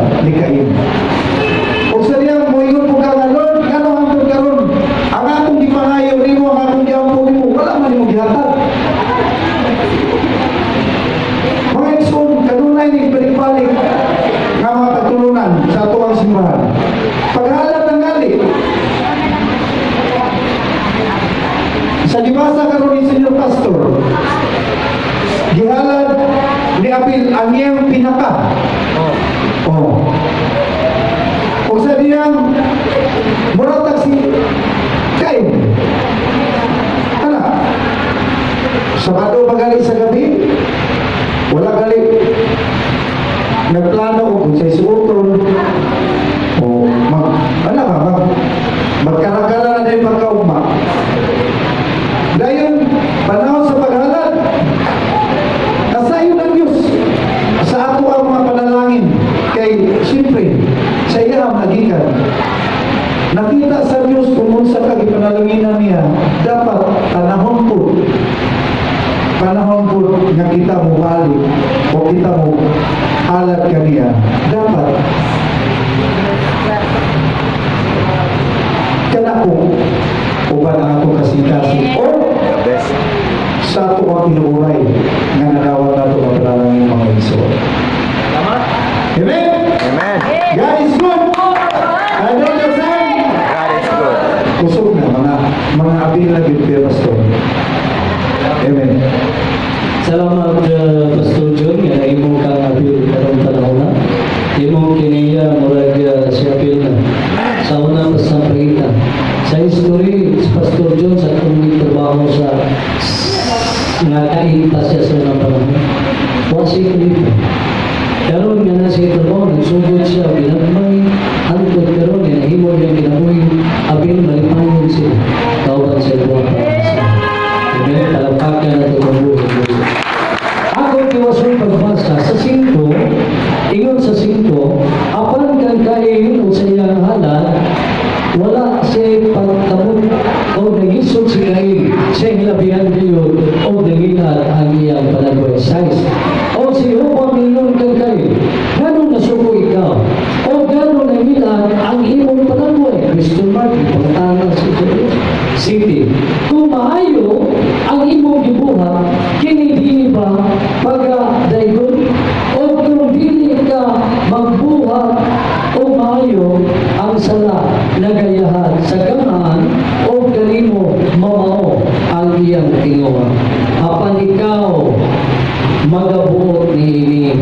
Nagplano og unsay suoton o mag ano ka mag magkarakara na din pagkaugma. Dayon panahon sa paghalad, kasayon ang Diyos sa ato ang mga panalangin kay siyempre sa iya ang nagikan. Nakita sa Diyos kung unsa ka gipanalanginan niya, dapat panahon po nga kita mo balik o kita mo halad kaniya, dapat kana ko uban ang atong kasing-kasing o The best. Sa ato ang tinuuray nga nadawat nato nga panalangin, mga igsoon. Amen. Amen. God is good. I know the sign. God is good. Kusog na mga apil na gyud, Kuya Pastor. Amen. Salamat, Pastor John, nga imong kang apil karong panahon na. Imong kiniya murag si apil na. Sa una pa sa pagita. Sa history, si Pastor John sa atong trabaho sa nga kain pa siya sa unang panahon. Wa siya kulito. Karon nga na siya trabaho, nagsugod siya, ginagmay, hangtod karon nga nahimo niya kinabuhi, apil malipayon siya. Kauban sa buwa pa. Amen. Palakpakan nato ang buhi. Ako tiwason pagbasa sa 5, ingon sa 5, apan kang Cain o sa iyang halad, wala siya pagkamot o nangisog si Cain siya hilabihan gayon o nangilad ang iyang panagway. 6. O si Jehovah mingon kang Cain, "Nganong nasuko ikaw? O nganong nangilad ang imong panagway?" Question mark, pangutana sa Diyos. 7. Kung maayo ang imong gibuhat, kini dili ba pagadaygon? O kung dili ka magbuhat o maayo, ang sala nagayahan sa gamhan o kanimo mamao ang iyang tinguha. Apan ikaw magabuot niini.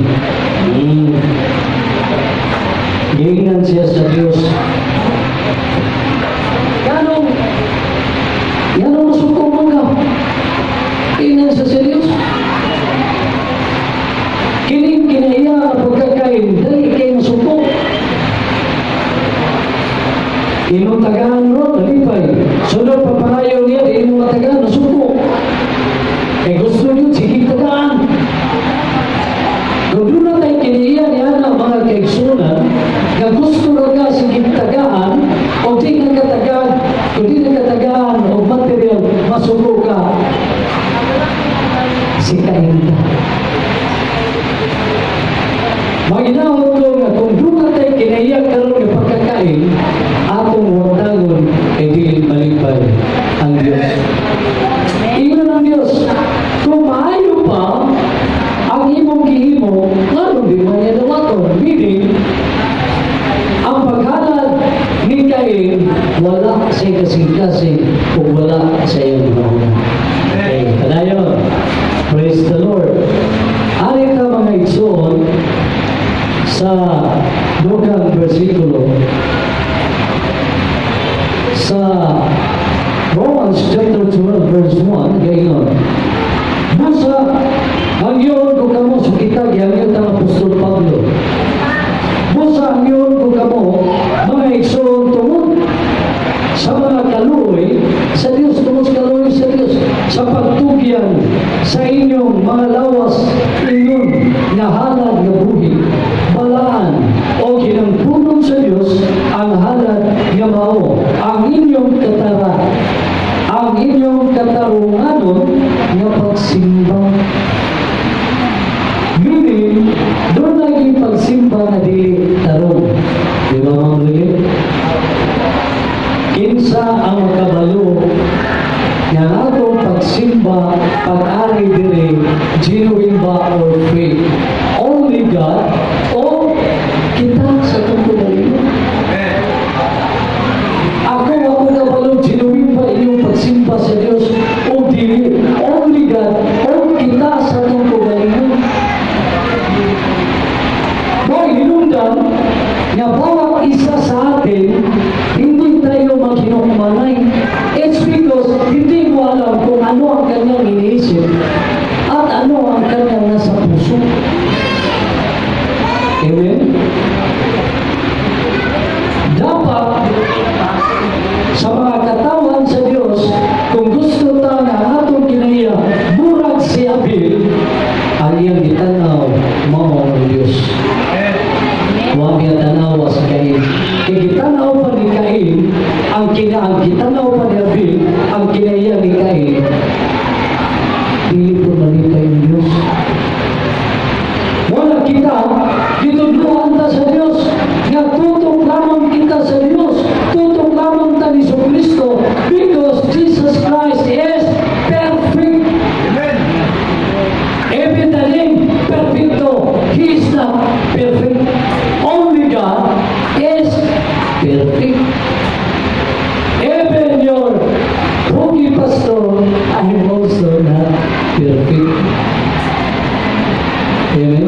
Giingnan siya sa Dios. Ganong masuko man ka? Ingnan sa Diyos. Kining kinaiya nga pagkakain, dali kay masuko. Imong tagaan ro, nalipay. Sunod papangayo niya, di imong matagaan, nasuko. Kay gusto niyo, sige tagaan. Kung doon na tayo kinaiya niya na mga kaigsunan, nga gusto ra ka sige tagaan, o di ka katagaan, kung di ka katagaan o material, masuko ka. Si Cain ka. Maginahon ko nga kung doon na tayo kinaiya karon nga pagkakain, atong wantangon ay dili malipay ang Diyos. Ingon ang Diyos, kung maayo pa ang imong gihimo, nganong di man niya dawaton? Meaning, ang paghalad ni Cain, wala sa kasing-kasing kung wala sa iyong hunahuna. Okay, kadayon. Praise the Lord. Ari ka, mga igsoon, sa dugang bersikulo sa Romans chapter 12 verse 1, gayon. Busa hangyoon ko kamo, sukita gihangyo ang Apostol Pablo. Busa hangyoon ko kamo, mga igsoon, tungod sa mga kaluoy sa Dios, tungod sa kaluoy sa Dios, sa pagtugyan sa inyong mga lawas ingon nga halad nga buhi, balaan o kinampunon sa Dios, ang halad nga mao ang inyong katarunganon nga pagsimba. Meaning, doon naging pagsimba na dili tarong. Di ba, Ma'am Lily? Kinsa ang makabalo nga ang atong pagsimba, pag-ari dire, genuine ba or fake? Only God o kita sa atong kaugalingon? Ako, ako kabalo, genuine ba inyong pagsimba sa Diyos o dili? Only God o kita sa atong kaugalingon? Boy, hinungdan. Amen? Dapat sa mga katawan sa Dios, kung gusto ta nga ang atong kinaiya murag si Abel, ang iyang gitanaw mao ang Dios. Wa niya tanawa sa Cain. Kay gitanaw pa ni Cain, ang gitanaw pa ni Abel, ang kinaiya ni Cain, dili po malipay ang Dios. Wala kita, gitudloan ta sa Dios, nga tutok lamang kita sa Dios, tutok lamang ta ni Kristo, because Jesus Christ is perfect. Even the name perfecto, He is not perfect. Only God is perfect. Even your holy pastor, I'm also not perfect. Amen?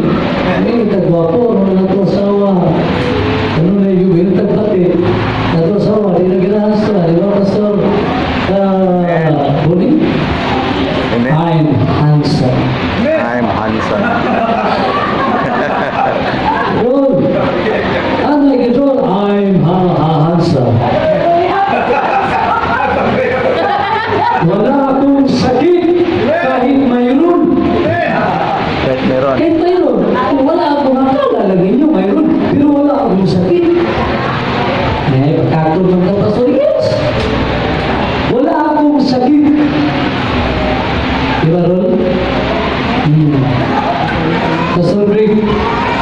Ay, tagwapo, ano na ito asawa? Ano na yung yung tagpati? Nato asawa, di na ginahas na, di ba, Pastor? Buni? Amen. I'm handsome. I'm handsome. Roll. Unlike it all, I'm handsome. Wala akong sakit kahit mayroon. Kahit meron. Kahit mayroon. Kung wala akong akala lang ninyo, mayroon. Pero wala akong sakit. Eh, pagkatod ng kapastor, yes. Wala akong sakit. Di ba, Ron? Pastor Rick,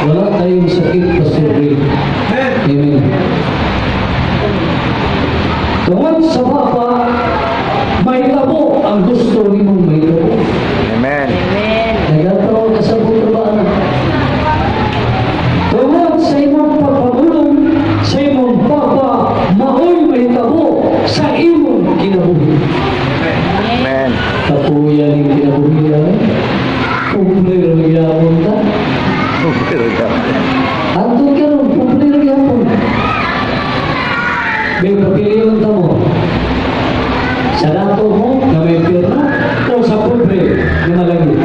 wala tayong sakit, Pastor Rick. Amen. Tungod sa Papa, mahitabo ang gusto nimong mahitabo. Amen. Amen. Nagatawa ka sa ba na? Tungod sa imong pagpabulong, sa imong Papa, maoy mahitabo sa imong kinabuhi. Amen. Kapuya ning kinabuhi ay. Pobre ra gyapon ta. Pero ka. Hantod karon, pobre ra gyapon. May papiliyon ta mo. Sa dato mo na may pirma o sa pobre na malagi.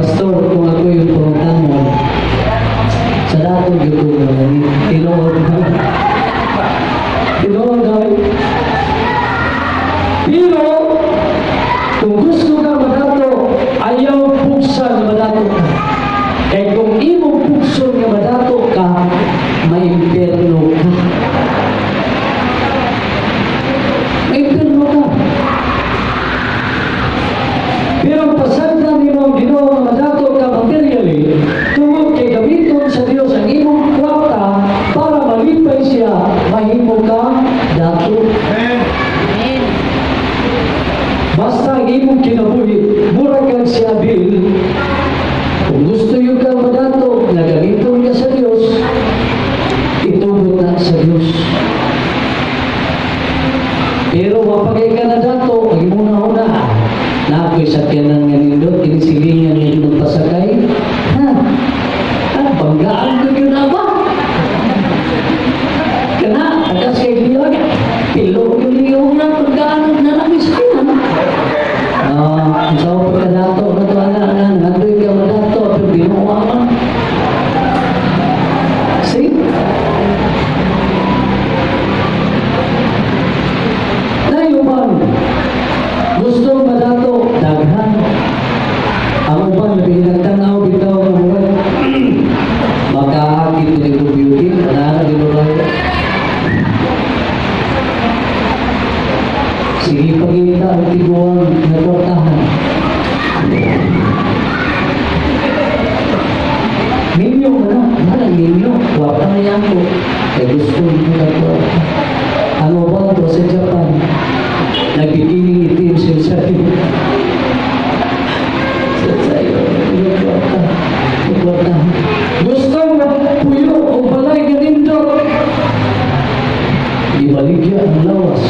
Pastor, kung ako yung pangutan mo, sa dato gyud ko nga malagi. Tinuod na. Tinuod na. Pero, kung gusto ka madato, ayaw pugsa nga madato ka. Kaya kung imong pugson nga madato ka, maimpierno ka. Maimpierno ka. Pero ang pasagdan nimo ang Ginoo nga madato ka materially, tungod kay gamiton sa Dios ang imong kwarta para malipay siya, mahimo ka dato. Amen. Basta ang imong kinabuhi, mura kang si Abel, kung gusto yung ka madato, na gamiton ka sa Dios, itugot na sa Dios. Pero mapagay ka na dato, ang imong nahuna, na ako'y sakyanan nga nindot, kinisilingan nga yun pasakay, ha? Ah, banggaan ko yun na ba? Kana, tagas kay liyo, pilo yung liyo na, pagkaan na namin sakyanan. Ah, ang sa pagkadato na to, ana, ana, nandoy ka madato, pero binuwa man. See? Tayo man, gusto madato, daghan. Ang uban, labi nagtanaw, bitaw ng murag. Makaakit na itong beauty, kanana, di ba ba? Sige, pagita ang tiguan na kwartahan. Minyo ka na, malang minyo, kwarta na yan ko. Kaya gusto mo na kwarta. Ang uban to sa Japan, nagbikining itim siya sa iyo. Sa sayo, yung kwarta, yung kwarta. Gusto magpuyo o balay nga nindot. Ibaligya ang lawas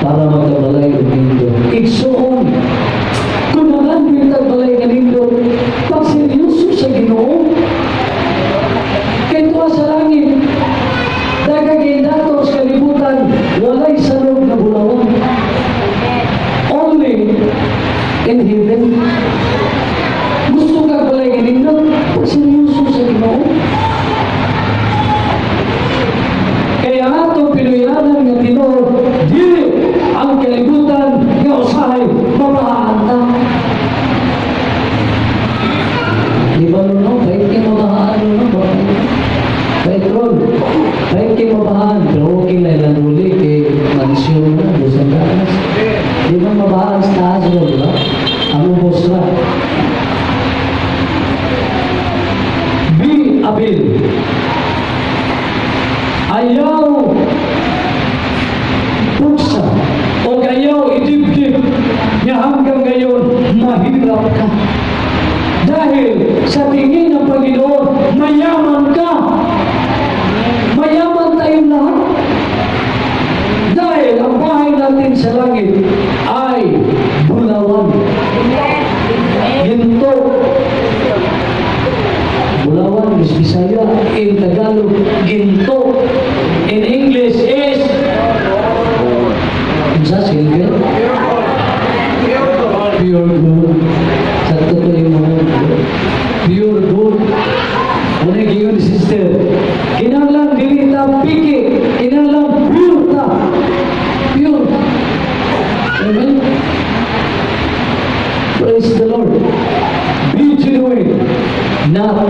para magkabalay og nindot. Igsuon, kung nangandoy tag balay nga nindot, pagseryoso sa Ginoo. Kay tuwa sa langit, daghang dato sa kalibutan, walay sanog na bulawan. Pag-nindot, pag-seryoso sa Ginoo. Kaya atong pinuyanan nga tinuod, dili ang kalibutan nga usahay mabahaan ta. Di ba no? Kahit kay mabahaan no? Kahit ron, kahit kay mabahaan, pero okay na ilang uli kay mansyon na, busang taas. Di ba mabahaan sa taas ron, di ba? Ang ubos na. Be Abel. Ayaw pugsa o ayaw idibdib nga hanggang ngayon mahirap ka. Dahil sa tingin ng Panginoon, mayaman ka. Mayaman tayong lahat. Dahil ang bahay natin sa langit ay bulawan. Ginto. Bulawan is Bisaya. In Tagalog, ginto. In English is Unsa, silver? Pure gold. Sa totoo yung mga pure gold. Ano yung giyon ni sister? Kinahanglan dili ta piki, kinahanglan pure ta. Pure. Amen. Praise the Lord. Be genuine, not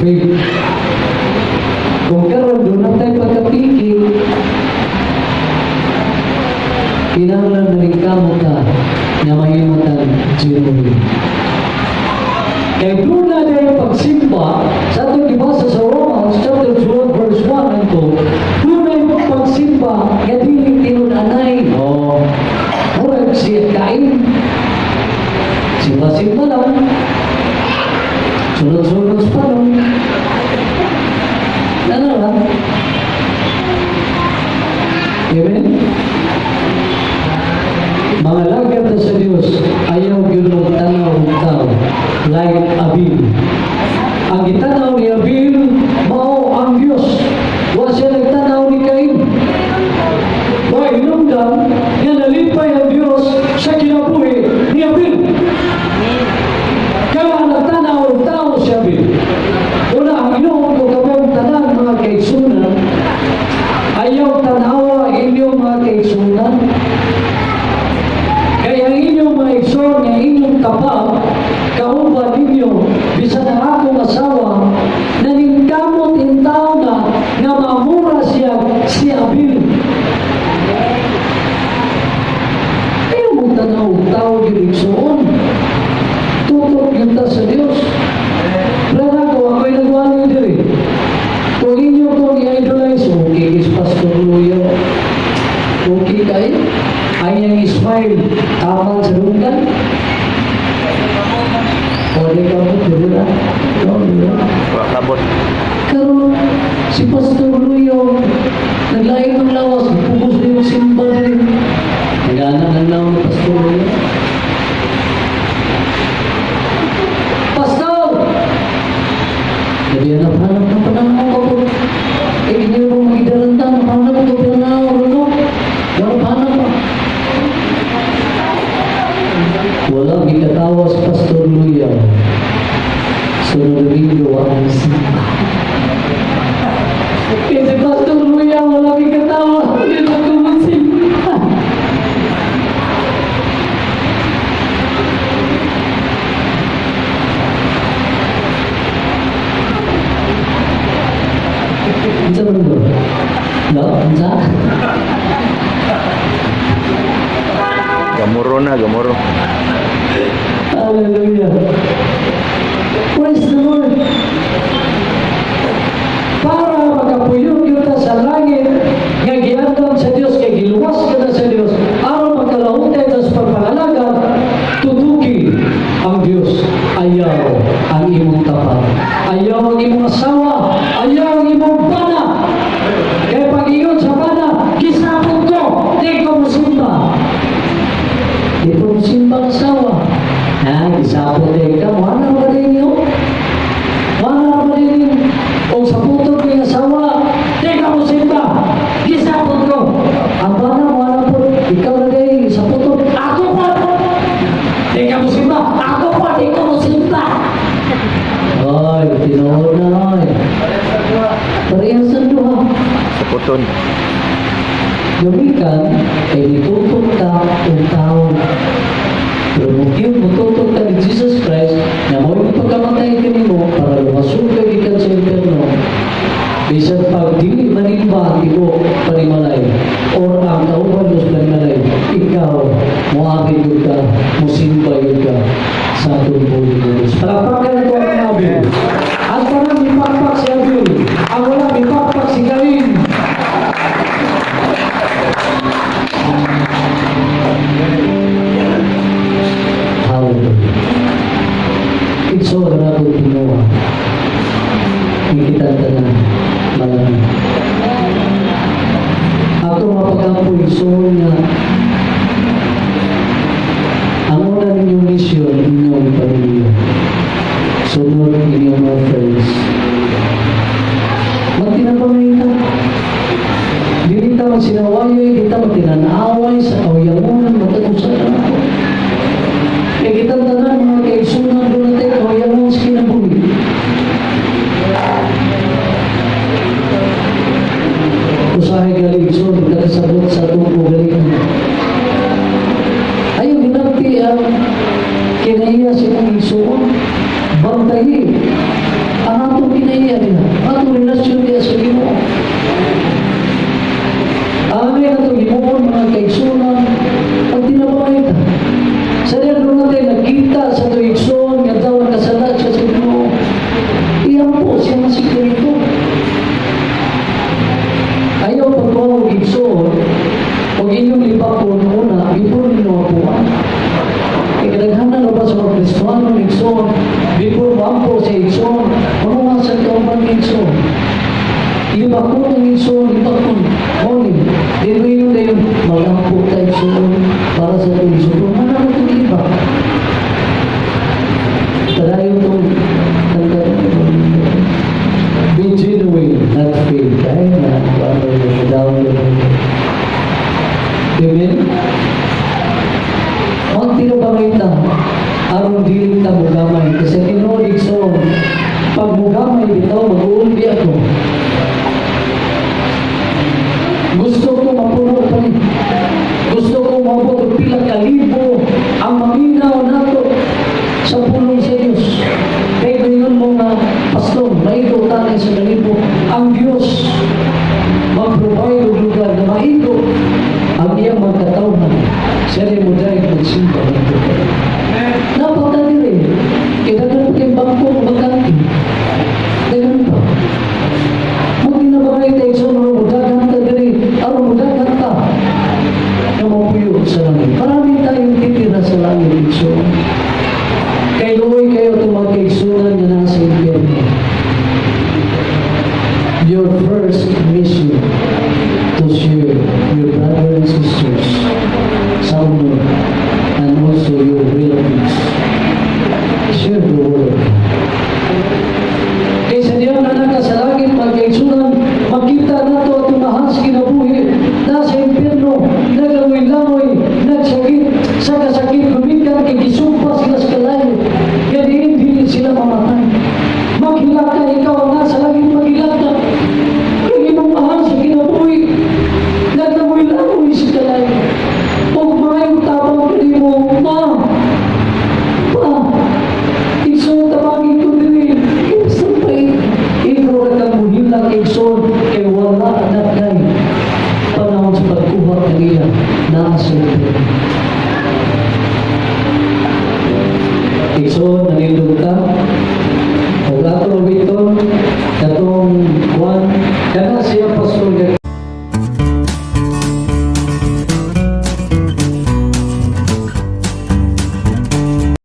fake. Kung karon duna tay pagkapiki, kinahanglan na rin kamo ta na mahimutang genuine. Kay doon na din pagsimba, sa atong gibasa sa Romans chapter 12 verse 1 and 2, doon na pagsimba nga dili tinud-anay. Oh, murag si Cain. Simba-simba lang. Sunod-sunod pa lang. Ano lang? Amen? Mga lagad na sa Diyos, ayaw gyud magtanaw og tao, like Abil. Ang gitanaw ni Abil, mao ang Diyos. Wa siya nagtanaw ni Cain. Wa hinungdan nga nalipay ang Diyos sa kinabuhi ni Abil. Kaya nagtanaw og tao si Abil. Una, ang Ginoo ko kamong tanan mga kaigsunan, ayaw tanawa inyong mga kaigsunan. Kaya ang inyong mga igsoon nga inyong tapag, kauban ninyo, bisan ang akong asawa, naningkamot intaw na nga mamura siya si Abil. Ayaw mong tanaw og tao gyud, igsoon. Tutok gyud ta sa Dios. Plana ko, ako'y nagwali diri. Kung inyo kong i-idolize, okay is Pastor Luyo. Okay kayo? Ang iyang smile, taman sa dunggan. Pwede ka mo, dili na. No, dili na. Wa kabot. Karon si Pastor Luyo, naglain ng lawas, pugos na yung simba rin. Nagana ng naon ni Pastor Luyo. Pastor! Sabi, hanap-hanap ng pananaw ko po. Eh, hindi mo magidaranta, hanap ko pananaw, ano? Wala hanap pa. Wala gikatawa si Pastor Luya. Sunod Domingo, ang simba. Kasi si Pastor Luya, wala gikatawa. Hindi na kumasimba. Unsa man to? No, unsa? Gamuro na, gamuro. Hallelujah. Praise the Lord. Para makapuyong kita sa langit nga giandam sa Dios kay giluwas kita sa Dios aron makalahutay ta sa pagpangalaga, tutuki ang Dios. Ayaw ang imong tapat, ayaw ang imong asawa, ayaw ang imong bana, kay pag-ingon sa bana, "Gisapot ko, di ko musimba," di ko musimba ang asawa ha, gisapot din ka, wala ba din yun, wala ba din yun o sa puto ko yung asawa, "Di ka musimba, gisapot ko." Ang bana, wala po, "Ikaw na din sa puto ako pa, di ka musimba, ako pa, di ka musimba." Awiton. Gumikan kay nitutok ta og tao. Pero motibo mututok ta ni Jesus Christ na mao yung pagkamatay kanimo para lumason ka gikan sa impierno. Bisan pag dili manimba ang tibuok panimalay or ang kauban mo sa panimalay, ikaw moagi yun ka, musimba yun ka sa atong bulig ng Diyos. Palakpakan nato ang Abel. Ang tanan mipakpak si Abel. Ang wala mipakpak si Cain. Hallelujah. Igsoon na atong tinuwa. Kita tanan malami. Ato mapagampo, igsoon, nga ang una ninyong mission, inyong pamilya. Sunod, inyong mga friends. Magtinabangay ta. Dili ta magsinawayoy, di ta magtinanaway sa kahuyangonan, matag usa ka nako. Kaya kitang tanan mga kaigsunan, doon natin kahuyangon sa kinabuhi. Usahay gali, igsoon, di ta kasabot sa atong kaugalingon. Ayaw ginanti ang kinaiya sa imong igsoon. Bantayi ang atong kinaiya niya, ang atong relasyon niya sa Ginoo. Angay atong himuon, mga kaigsunan, pag tinabangay ta. Sa diyan doon natin nakita sa atong igsoon nga daw nakasala siya sa Ginoo. Iyampo siya nga sikreto. Ayaw pagkuha og igsoon, og inyong libakon una, before ninyo apuan. Kay kadaghanan na ba sa mga Kristohano igsoon, before moampo sa igsoon, manguha sa kauban ng igsoon. Libakon ang igsoon, libakon. Mao ni, di mo yun na yun, mag-ampo ta, igsoon, para sa itong igsoon. Mana na itong libak? Padayon itong tanggal. Be genuine, not fake. Kahit na, ano yun, down yun. Amen? Magtinabangay ta, aron dili ta mugamay. Kasi tinuod, igsoon, pag mugamay bitaw, mag-uulbi ako. Gusto ko mapuno pa ni. Gusto ko maabot og pila ka libo ang maminaw nato sa pulong sa Diyos. Kay gayon mo nga, pastor, maigo tanay sa kalibo. Ang Diyos mag-provide og lugar na maigo ang iyang mga katawhan. Siya rin mo dahil magsimba ng. Napaka diri. Kaya daghan pa kayong bangko ng bakante. Daghan pa. Magtinabangay tayo sa mga mudagan ta diri. Aron mudagan ta na mapuyo sa langit. Marami tayong titira sa langit, igsoon. Kay luoy kayo itong mga kaigsunan nga nasa impyerno. Your first mission to share your brother and sisters sa uno and also your relatives. Share the word. Kaysa diyan na naka sa langit, mga kaigsunan, makita nato atong mahal sa kinabuhi, nasa impyerno, nagalangoy-langoy, nagsakit, sa kasakit, gumikan, kay gisumpa sila sa kalayo, kaya diin dili sila mamatay. Maghilak ka, ikaw ang nasa langit, maghilak ka. Kay imong mahal sa kinabuhi, naglangoy-langoy sa kalayo. Ug maayong tabang kanimo, ma, pa, igsoon, tabangin ko diri, kinsa pa ikaw ra kang muhilak, igsoon, kay wala na kay panahon sa pagkuha kaniya naa sa impyerno. Igsoon, nanindog ta. Ug ato awiton.